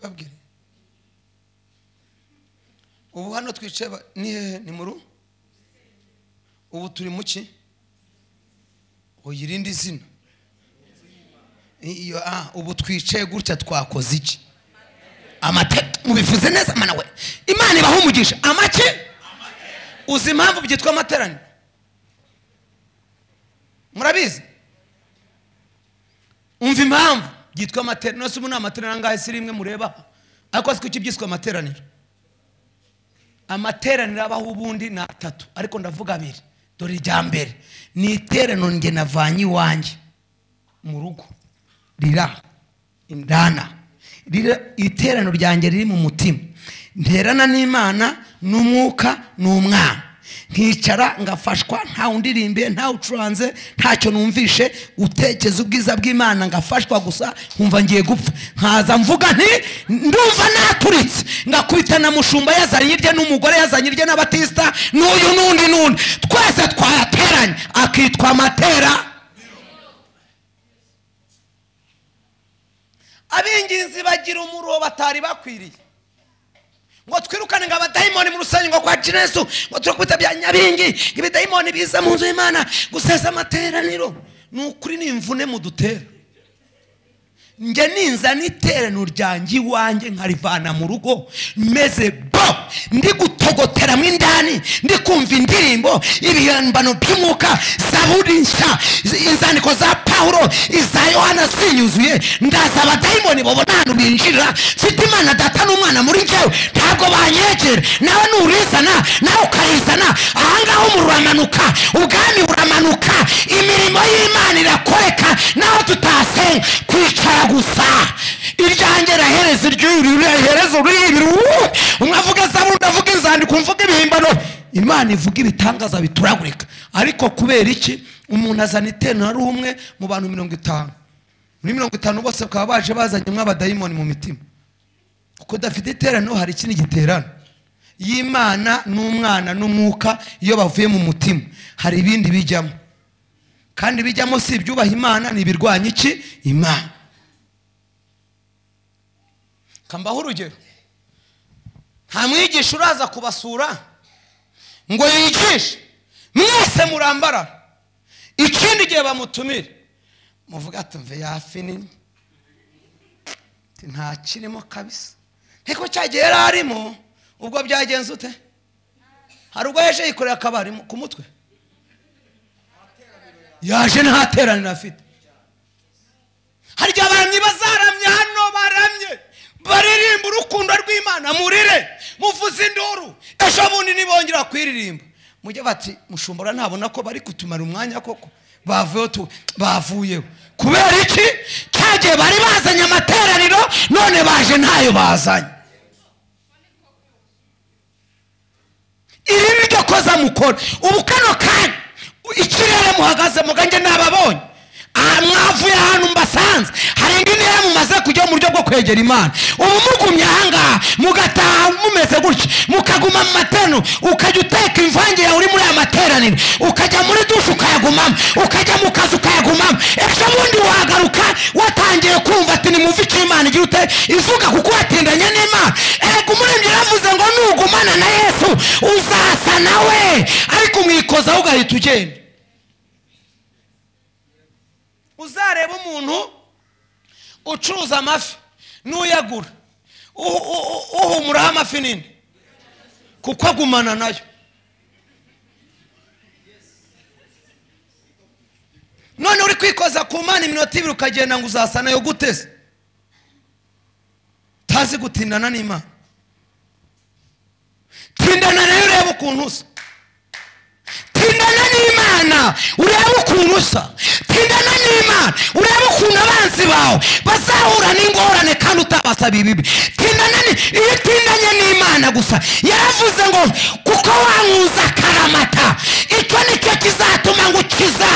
Babwire. Ubu hano twicaye ni hehe? Ni mu ubu turi muki? Oyirindi zina. Iyo ubu twicaye gutya twakoze iki? Amate mubivuze neza mana we. Imana ibaha umugisha. Amake? Uzi impamvu byitwa amateraniro? Murabizi? Umva impamvu byitwa amateraniro. Nose ubu ni amateraniro angahe? Si rimwe mureba. Ariko si kuki byiswe amateraniro? Amateraniro abaho ubundi ni atatu, ariko ndavuga abiri. Dore irya mbere ni iteraniro nge navanye iwanjye mu rugo rira indana, rira iteraniro ryanjye riri mu mutima, nterana n'Imana n'umwuka n'umwana, nkicara ngafashwa, nta undirimbe, nta ucuranze, ntacyo numvishe, gutekereza ubwiza bw'Imana ngafashwa gusa, nkumva ngiye gupfa, nkaza mvuga nti ndumva naturitse, ngakubita na mushumba yazanye irye n'umugore yazanye irye n'abatista n'uyu n'undi n'undi, twese twayateranye akitwa amatera. Abinginzi bagira umuro batari bakwiriye ngo twirukane ngo abadayimoni mu rusange ngo kwa Yesu, ngo turakubita bya nyabingi ibidayimoni biza mu nzu y'Imana gusesa amateraniro. Nukuri ni imvune mu dutera. Nge ninza niteraniro ryanjye iwanjye nkarivana mu rugo meze bo ndi gutogotera mu indani, ndi kumva indirimbo ibihambano by'umwuka, zaburi nshya, inzandiko za Paulo, iza Yohana zinyuzuye, ndaza abadayimoni babona ahantu binjira. Mfite Imana data n'umwana muri njyewe, ntabwo banyegera. Nawe nurizana, nawe ukarizana, ahangaho umuriro uramanuka, ubwami buramanuka, imirimo y'Imana irakoreka, naho tutasenga kwicara gusa. Iryanjye rahereza iryuri, urahereza uribiri, umwe avuga zaburi, undi avuga inzandiko, mvuga ibihimbano. Imana ivuga ibitangaza bituragurika. Ariko kubera iki umuntu azana iteraniro ari umwe mu bantu 50? Muri 50 bose bakaba baje bazanye abadayimoni mu mitima. Kuko udafite iteraniro hari ikindi giterano y'Imana n'umwana n'umwuka. Iyo bavuye mu mutima hari ibindi bijyamo, kandi bijyamo si ibyubaha Imana, ni ibirwanya iki? Imana. Kambaho urugero, nta mwigisha uraza kubasura ngo yigishe mwese murambara. Ikindi gihe bamutumire muvuga ati mve yafi nini, nta kirimo kabisa. Nteko cyagiye yari arimo, ubwo byagenze ute? Hari ubwo yaje yikoreye akabari ku mutwe, yaje nta teraniro afite. Hari igihe abaramyi bazaramye hano, baramye Baririmba urukundo rw'Imana, murire, muvuze induru. Ejo bundi nibongera kwiririmba, mujye bati mushumbura ntabona ko bari kutumara umwanya koko, bavuyeho bavuyeho. Kubera iki? Cyagiye bari bazanye amateraniro, none baje ntayo bazanye. Iri niryo koza mukora ubu kano kanya ikirere muhagaze mugange nababonye. Mwavuye ahantu mbasanze, hari indi ntera mumaze kujya mu buryo bwo kwegera Imana. Ubu mugumye ahangaha mugataha mumeze gutya, mukaguma mu materaniro, ukajya uteka imvange yawe uri muri aya materaniro, ukajya muri dushe ukayagumamo, ukajya mu kazi ukayagumamo. Ejo bundi wagaruka watangiye kumva ati nimuve icyo Imana igira ute ivuga, kuko watindanye n'Imana. Erega umuririmbyi yaravuze ngo nugumana na Yesu uzasa nawe, ariko umwikozaho ugahita ugenda. Uzareba umuntu ucuruza amafi n'uyagura, uhumuraho amafi nini, kuko agumana nayo. None uri kwikoza ku Mana iminota ibiri ukagenda ngo uzasa nayo gute se? Tazi gutindana n'Imana. Tindana nayo urebe ukuntu usa. Tindana n'Imana urebe ukuntu usa. Tindana n'Imana urebe ukuntu abanzi bawe bazahura n'ingorane kandi utabasaba ibibi. Tindana iyo utindanye n'Imana gusa, yaravuze ngo kuko wankuza karamata, icyo nicyo kizatuma ngukiza.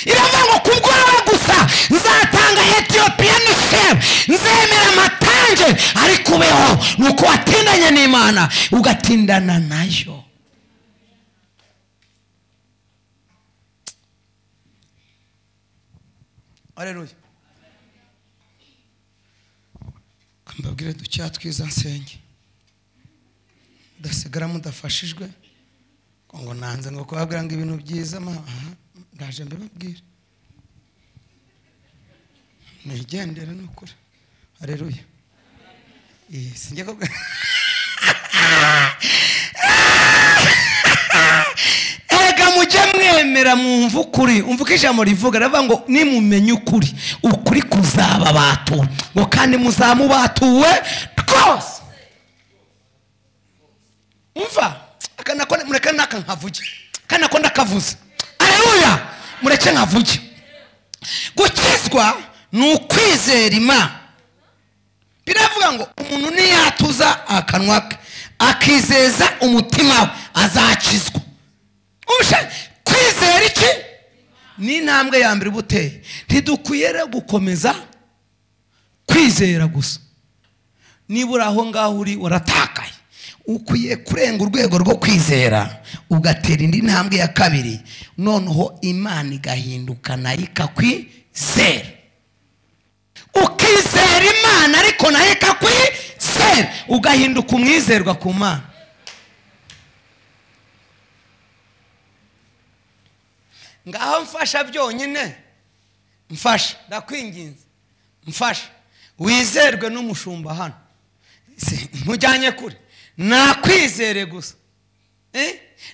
Iravuga ngo kubwawe gusa nzatanga Ethiopia n'Ishema, nzemera amatange, ariko ubeho. Nuko watindanye n'Imana ugatindana nayo. Haleluya. Mbabwire ducya twiza nsenge, mudasigara mudafashijwe ngo nanze ngo kubabwira ngo ibintu byiza, ndaje mbibabwire, nigendere nukuri. Haleluya. Sinjye ko erega mujye mwemera mwumva ukuri. Umva uko ijambo rivuga, rivuga ngo nimumenye ukuri, ukuri kuzababatura, ngo kandi muzamubatuwe rwose. Umva akanako, mureke naka nkavuge, kanako ndakavuze. Haleluya, mureke nkavuge. Gukizwa ni ukwizera Imana. Biravuga ngo umuntu niyatuza akanwa ke akizeza umutima we azakizwa. Kwizera iki ni intambwe ya mbere ubuteye. Ntidukwiye gukomeza kwizera gusa. Nibura aho ngaho uri waratakaye, ukwiye kurenga urwego rwo kwizera ugatera indi ntambwe ya kabiri, noneho Imana igahinduka nayo ikakwizera. Ukizera Imana ariko nayo ikakwizera, ugahinduka umwizerwa ku Mana. Ngaho mfasha byonyine, mfasha, ndakwinginze, mfasha wizerwe n'umushumba hano, ntujyanye kure, nakwizere gusa,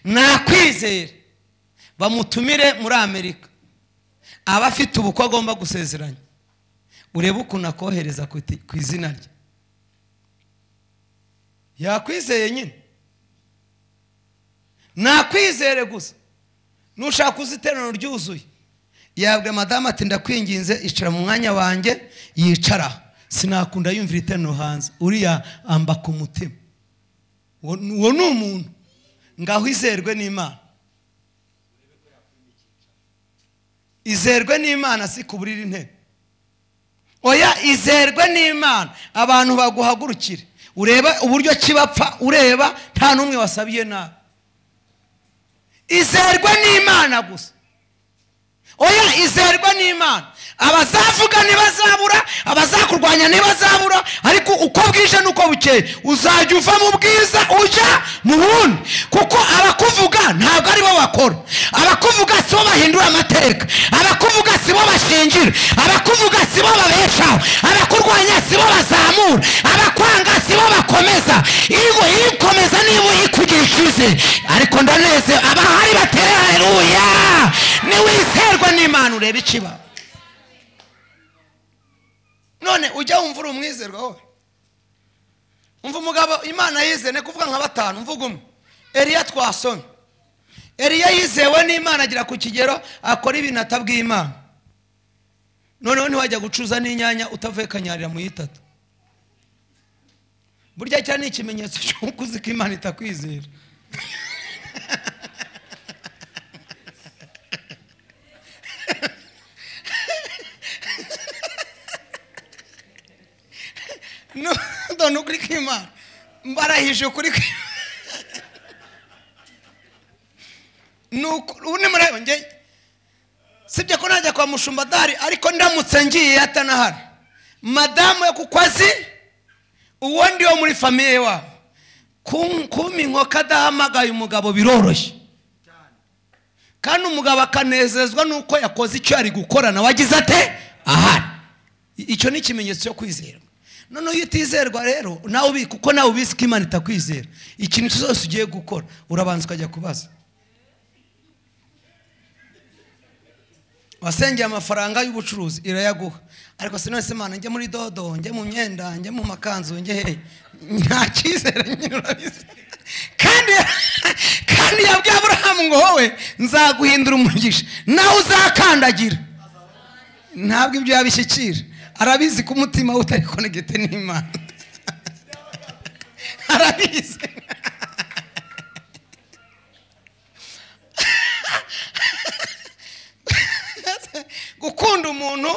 nakwizere. Bamutumire muri Amerika, aba afite ubukwe agomba gusezeranya, urebe ukuntu akohereza ku izina rye. Yakwizeye nyine, nakwizere gusa. Nushaka uziteraniro ryuzuye, yabwe madamu ati ndakwinginze icara mu mwanya wanjye, yicara. Sinakunda yumvira iteraniro hanze, uriya amba ku mutima. Uwo ni umuntu ngaho izerwe n'Imana. Izerwe n'Imana si kuburira intebe. Oya, izerwe n'Imana abantu baguhagurukire, ureba uburyo kibapfa, ureba nta n'umwe wasabiye nabi. Izerwe n'Imana gusa. Oya, izerwe n'Imana. Abazavuga ntibazabura, abazakurwanya ntibazabura, ariko uko bwije nuko bukeye uzajya uva mu bwiza ujya mu bundi. Kuko abakuvuga ntabwo ari bo bakora, abakuvuga si bo bahindura amateka, abakuvuga si bo bashingira, abakuvuga si bo babeshaho, abakurwanya si bo bazamura, abakwanga si bo bakomeza. Igo ikomeza niba ikugira icyizere. Ariko ndaneze abahari batere haleluya. Niwizerwa n'Imana urebe ikiba. None ujya wumva uri umwizerwa wowe? Umva umugabo Imana yize, ne kuvuga nka batanu, mvuga umwe. Eliya twasomye. Eliya yizewe n'Imana agira ku kigero akora ibintu atabwiye Imana. Noneho ntiwajya gucuza n'inyanya utavuye kanyarira mu yitatu. Burya cyane ni ikimenyetso cy'uko uzi ko Imana itakwizera. No, none ukuri kw'Imana mbarahije ukuri. Nuko ubu mureba nge sibye ko najya kwa mushumba dari, ariko ndamutse ngiye atanahari madamu yo kukwazi uwo ndi wo muri famille wabo kuma inkoko adahamagaye umugabo biroroshye, kandi umugabo akanezezwa nuko yakoze icyo yari gukora nawe agize ate ahari. Icyo ni ikimenyetso cyo kwizerwa. Noneho iyo utizerwa rero nawe ubi, kuko nawe ubizi ko Imana itakwizera, ikintu cyose ugiye gukora urabanza ukajya kubaza. Wasengeye amafaranga y'ubucuruzi irayaguha, ariko sinone Imana njye muri dodo, njye mu myenda, njye mu makanzu, njye he, nta cyizere nyine urabizi. Kandi yabwiye Aburahamu ngo wowe nzaguhindura umugisha nawe uzakandagira. Ntabwo ibyo yabishyikira, arabizi ko umutima we utari konegite n'Imana. Arabizi. Gukunda umuntu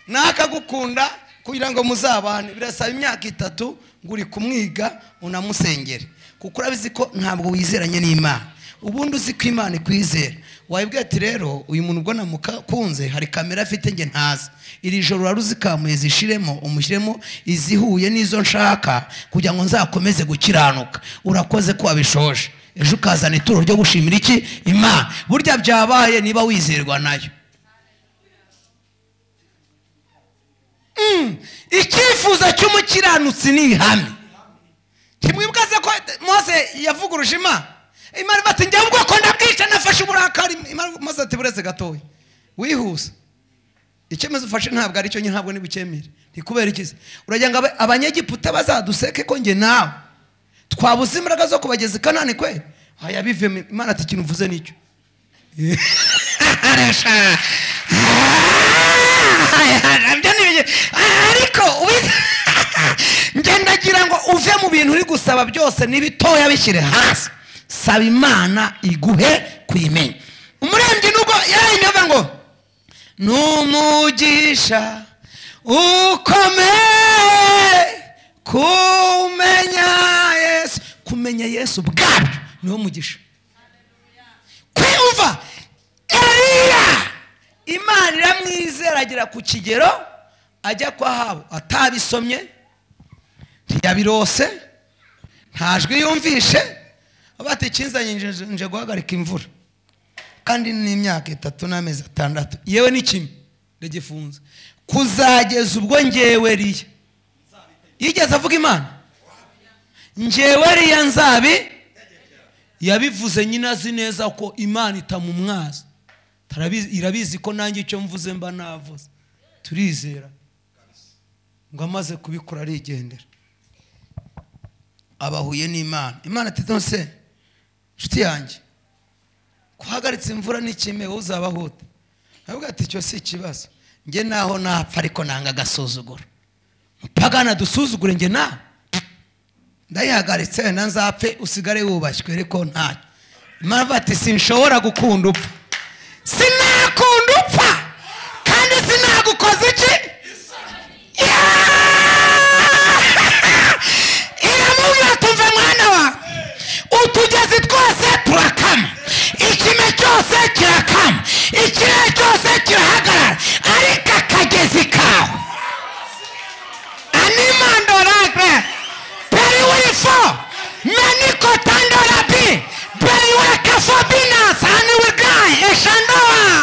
nakagukunda kugira ngo muzabane birasaba imyaka 3 ngo uri kumwiga unamusengere, kuko urabizi ko ntabwo wizeranye n'Imana. Ubundi uzi ko Imana ikwizera, wayibwiye ati rero uyu muntu ubwo namukunze hari kamera afite nge ntazi, iri joro waruzikamuye zishiremo umushyiremo izihuye n'izo nshaka kugira ngo nzakomeze gukiranuka, urakoze ko wabishoje. Ejo ukazana ituro ryo gushimira iki Imana. Burya byabaye niba wizerwa nayo. Icyifuzo cy'umukiranutsi ni ihame. Ntimwibukaze ko Mose yavuguruje Imana? Imana bati njye ubwoko ndabwica nafashe uburakari. Imana Mose ati buretse gatoya wihuse, icyemezo ufashe ntabwo ari cyo nyine, ntabwo nibukemere. Ntikubera ikize uragira ngo abanyegiputa bazaduseke ko nge nawe twabuze imbaraga zo kubageza i Kanani kwe? Aya bivemo. Imana ati ikintu uvuze nicyo. Ariko ngendagira ngo uve mu bintu uri gusaba byose n'ibitoya bishyire hasi, saba Imana iguhe kuyimenya. Umurembyi nubwo yarayimye ngo numugisha ukomeye kumenya Yesu. Kumenya Yesu ubwabyo niwo mugisha. Kwiyumva Eliya Imana iramwizera agera ku kigero ajya kwa Ahabu atabisomye, ntiyabirose, nta jwi yumvishe, bati ikinzanye nje guhagarika imvura, kandi n'imyaka 3 n'amezi 6 yewe n'ikimi ndagifunze kuzageza ubwo ngewe Eliya. Yigeze avuga Imana ngewe Eliya nzabi yabivuze nyine azi neza ko Imana itamumwaza. Irabizi ko nanjye icyo mvuze mba navuze. Turizera ngo amaze kubikora arigendera, abahuye n'Imana. Imana ati nonse nshuti yanjye kuhagaritse imvura n'ikime wowe uzabahuta? Avuga ati icyo si ikibazo, nge naho napfa ariko nanga agasuzuguro, mpagana dusuzugure nge nawe ndayihagaritse na nzapfe usigare wubashywe, ariko ntacyo. Imana ati sinshobora gukunda upfa, sinakunda upfa kandi sinagukoza iki. Iramubwira tumve mwana wa utugezi twose turakama, ikime cyose kirakama, ikirere cyose kirahagarara, ariko akagezi kawe animandoragre periwifo menikotandora bi periwekafobina saniwigai eshandoa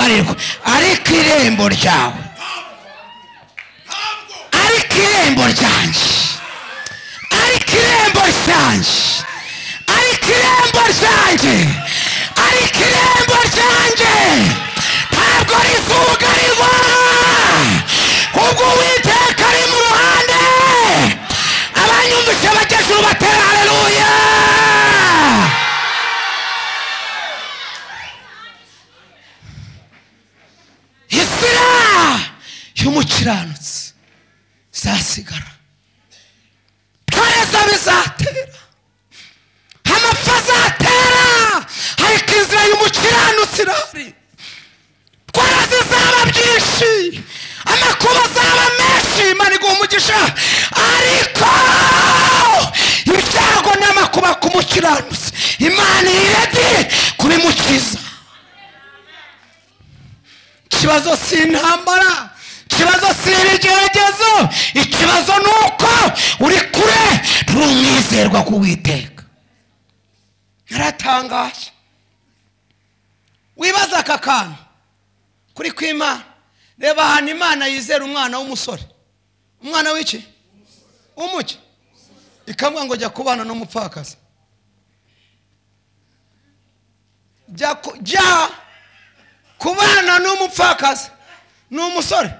Ntizugarirwa, ariko irembo ryawe, ariko irembo ryanjye, ariko irembo ryanjye, ariko irembo ryanjye, ariko irembo ryanjye ntabwo rizugarirwa, ubwo Uwiteka ari mu ruhande. Abanyumvise abakecuru batera haleluya. Inzira y'umukiranutsi izasigara, ibyorezo bizatera, amapfa azatera, ariko inzira y'umukiranutsi irahari. Indwara zizaba byinshi, amakuba azaba menshi, Imana iguha umugisha, ariko ibyago n'amakuba ku mukiranutsi Imana iredi kubimukiza. Ikibazo si intambara, ikibazo si ibigeragezo, ikibazo ni uko uri kure, ntumwizerwa ku Uwiteka. Naratangaye. Wibaza aka kantu kuri kw'Imana. Reba ahantu Imana yizera umwana w'umusore, umwana w'iki? Umuki, ikamubwira ngo jya kubana n'umupfakazi, jya kubana n'umupfakazi, ni umusore.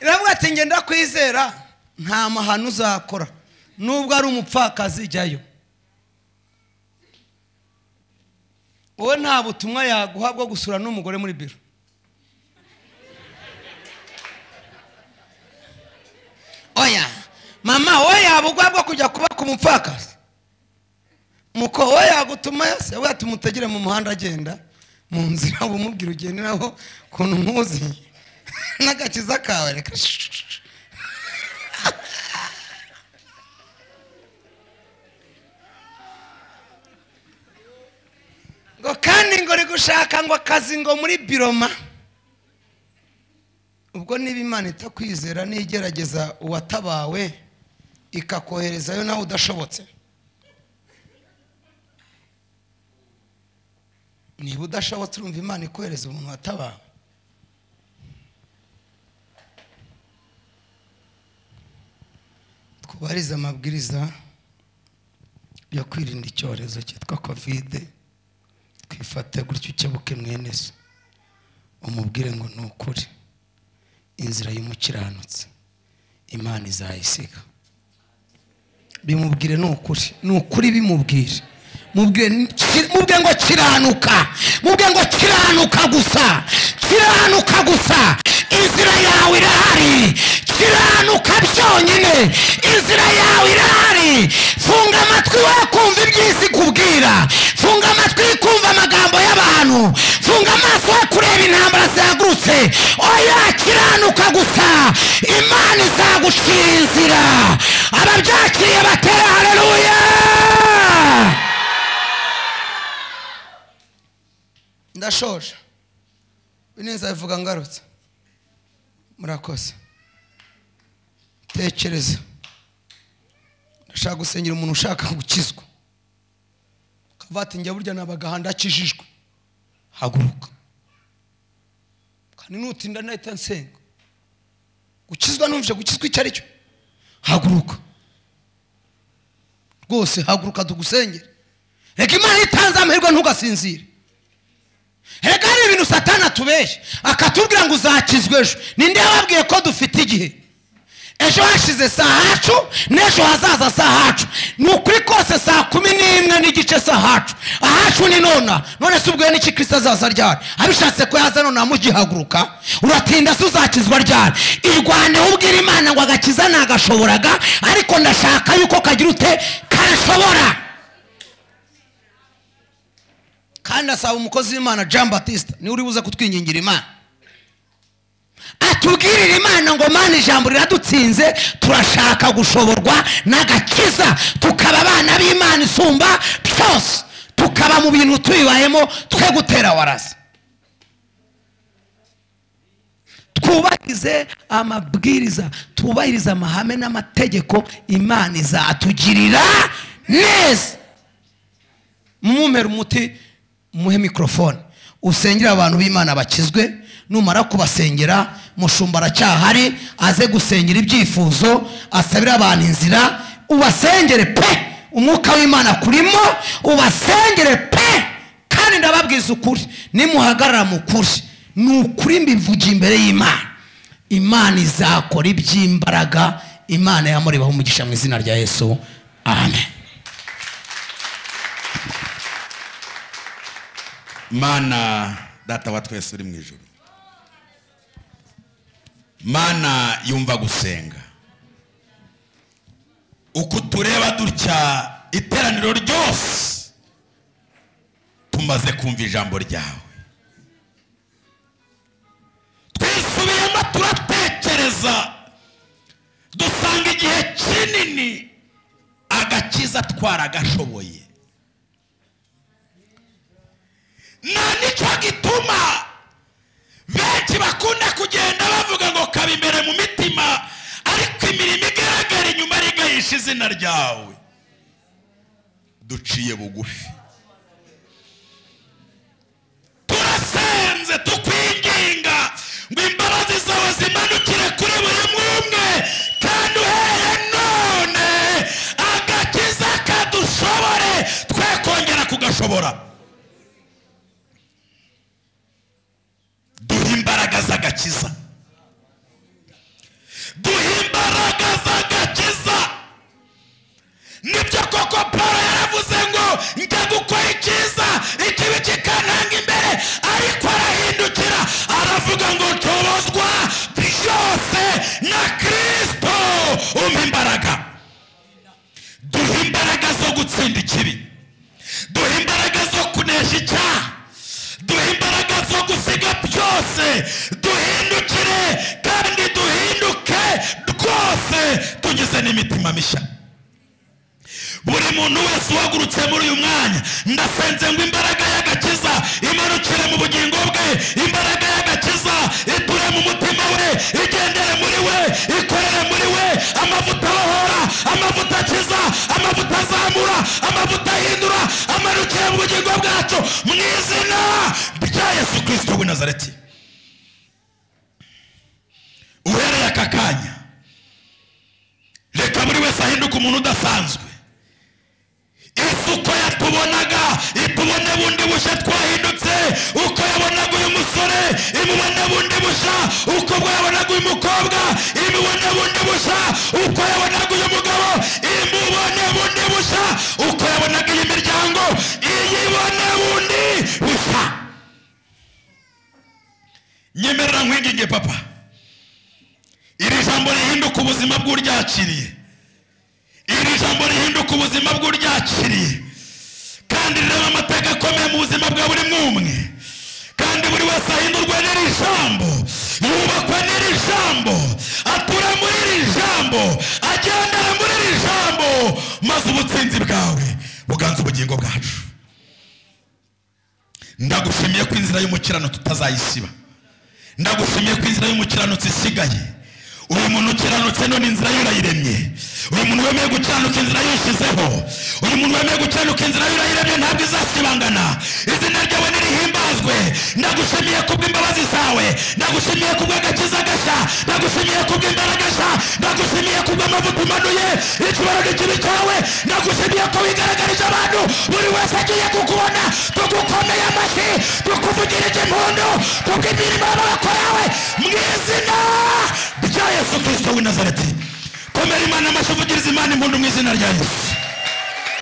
Iravuga ati njye ndakwizera, nta mahano uzakora nubwo ari umupfakazi, jyayo. Wowe nta butumwa yaguha bwo gusura n'umugore muri biro. Oya mama, wowe yabugwa bwo kujya kuba ku mupfakazi, muko wowe yagutuma yose, we atumutegere mu muhanda agenda mu nzira, ubumubwira ugende naho kuntu nkuzi n'agakiza kawe reka. Ngo kandi ngo uri gushaka ngo akazi ngo muri biroma. Ubwo niba Imana itakwizera nigerageza uwatabawe ikakoherezayo nawe udashobotse, niba udashobotse urumva Imana ikohereza umuntu watabawe. Twubahirize amabwiriza yo kwirinda icyorezo cyitwa Covid. Twifate gutyo, ukebuke mwene so, umubwire ngo ni ukuri inzira y'umukiranutsi Imana izayisiga. Bimubwire ni ukuri, ni ukuri, bimubwire. Mubwire ngo kiranuka, mubwire ngo kiranuka gusa, kiranuka gusa, inzira yawe irahari, kiranuka byonyine, inzira yawe irahari. Funga amatwi we kumva iby'isi kubwira, funga amatwi kumva amagambo y'abantu, funga amaso we kureba intambara zihagurutse. Oya, kiranuka gusa, Imana izagucira inzira. Ababyakiriye batera haleluya. Ndashoje bineza bivuga ngarutse. Murakoze. Tekereza, ndashaka gusengera umuntu ushaka gukizwa, akavuga ati njye burya nabagahanda akijijwe. Haguruka, kandi nutinda nahita nsenga. Gukizwa numvise gukizwa icyo ari cyo. Haguruka rwose, haguruka tugusengere. Reka Imana itanze amahirwe ntugasinzire. Reka hari ibintu Satani atubeshya akatubwira ngo uzakizwa ejo. Ninde wababwiye ko dufite igihe? Ejo hashize saa hacu, n'ejo hazaza saa hacu. Ni ukuri kose saa 11:15 saa hacu. Ahacu ni nona. None se ubwo n'iki Kristo azaza ryari? Abishatse ko yaza none amugihaguruka, uratinda se uzakizwa ryari? Irwane ubwira Imana ngo agakiza nagashoboraga, ariko ndashaka yuko kagira ute kashobora. Kandi asaba umukozi w'Imana Jean Baptiste ni uri buze kutwingingira Imana, atubwirira Imana ngo Mana ijambo riradutsinze, turashaka gushoborwa n'agakiza, tukaba abana b'Imana isumba byose, tukaba mu bintu tubibayemo twe gutera warasa. Twubahirize amabwiriza, twubahirize amahame n'amategeko, Imana izatugirira neza. Mumumera umuti Muhe microphone usengera abantu b'Imana bakizwe. Numara kubasengera, mushumba aracyahari, aze gusengera ibyifuzo, asabira abantu inzira, ubasengere pe, umwuka w'Imana kurimo, ubasengere pe. Kandi ndababwiza ukuri, nimuhagarara mu kuri, ni ukuri mbivugiye imbere y'Imana, Imana izakora iby'imbaraga. Imana yamuribaho umugisha mu izina rya Yesu, amen. Mana data wa twese uri mu ijuru, Mana yumva gusenga, uko tureba dutya iteraniro ryose tumaze kumva ijambo ryawe, twisubiyemo turatekereza, dusanga igihe kinini agakiza twaragashoboye. Na nicyo gituma benshi bakunda kugenda bavuga ngo kaba imbere mu mitima, ariko imirimo igaragara inyuma rigayisha izina ryawe. Duciye bugufi, turasenze, tukwinginga ngo imbabazi zawe zimanukire kuri buri umwe, kandi uhereye none agakiza kadushobore, twe kongera kugashobora. Duhe imbaraga z'agakiza, duhe imbaraga z'agakiza. Nibyo koko Paul yaravuze ngo njya gukora icyiza, ikibi kikantanga imbere, ariko arahindukira aravuga ngo nshobozwa byose na Kristo umpa imbaraga. Duhe imbaraga zo gutsinda ikibi, duhe imbaraga zo kunesha icyaha, duhe imbaraga zo gusiga byose, duhindukire kandi duhinduke rwose, tugize n'imitima mishya. Buri muntu wese uhagurutse muri uyu mwanya, ndasenze ngo imbaraga y'agakiza imanukire mu bugingo bwe, imbaraga y'agakiza iture mu mutima we, igendere muri we, ikorere muri we. Amavuta abohora, amavuta akiza, amavuta azamura, amavuta ahindura, amanukire mu bugingo bwacu mu izina rya Yesu Kristo w'i Nazareti. Uhereye aka kanya, reka buri wese ahinduke umuntu udasanzwe. Isuko yatubonaga itubone bundi bushya, twahindutse. Uko yabonaga uyu musore imubone bundi bushya, uko yabonaga uyu mukobwa imubone bundi bushya, uko yabonaga uyu mugabo imubone bundi bushya, uko yabonaga iyi miryango iyibone bundi bushya. Nyemerera nkwinginge papa, iri jambo rihinduka ubuzima bw'uryakiriye, iri jambo rihinduka ubuzima bw'uryakiriye, kandi rirema amateka akomeye mu buzima bwa buri mwumwe, kandi buri wese ahindurwe n'iri jambo, yubakwe n'iri jambo, ature muri iri jambo, agendere muri iri jambo, maze ubutsinzi bwawe buganze ubugingo bwacu. Ndagushimiye ko inzira y'umukirano tutazayisiba, ndagushimiye ko inzira y'umukiranutsi isigaye. Uyu muntu ukiranutse none inzira ye urayiremye, uyu muntu wemeye gukiranuka inzira yishyizeho, uyu muntu wemeye gukiranuka inzira ye urayiremye, ntabwo izasibangana. Izina ryawe nirihimbazwe. Ndagushimiye kubw'imbabazi zawe, ndagushimiye kubw'agakiza gashya, ndagushimiye kubw'imbaraga nshya, ndagushimiye kubw'amavuta umanuye icyubahiro n'ikibi cyawe, ndagushimiye ko wigaragarije abantu, buri wese agiye kukubona. Tugukomeye amashyi, tukuvugirije impundu kubw'imirimo y'amaboko yawe mu izina rya Yesu Kristo w'i Nazareti. Komera Imana amashyi, uvugirize Imana impundu mu izina rya Yesu.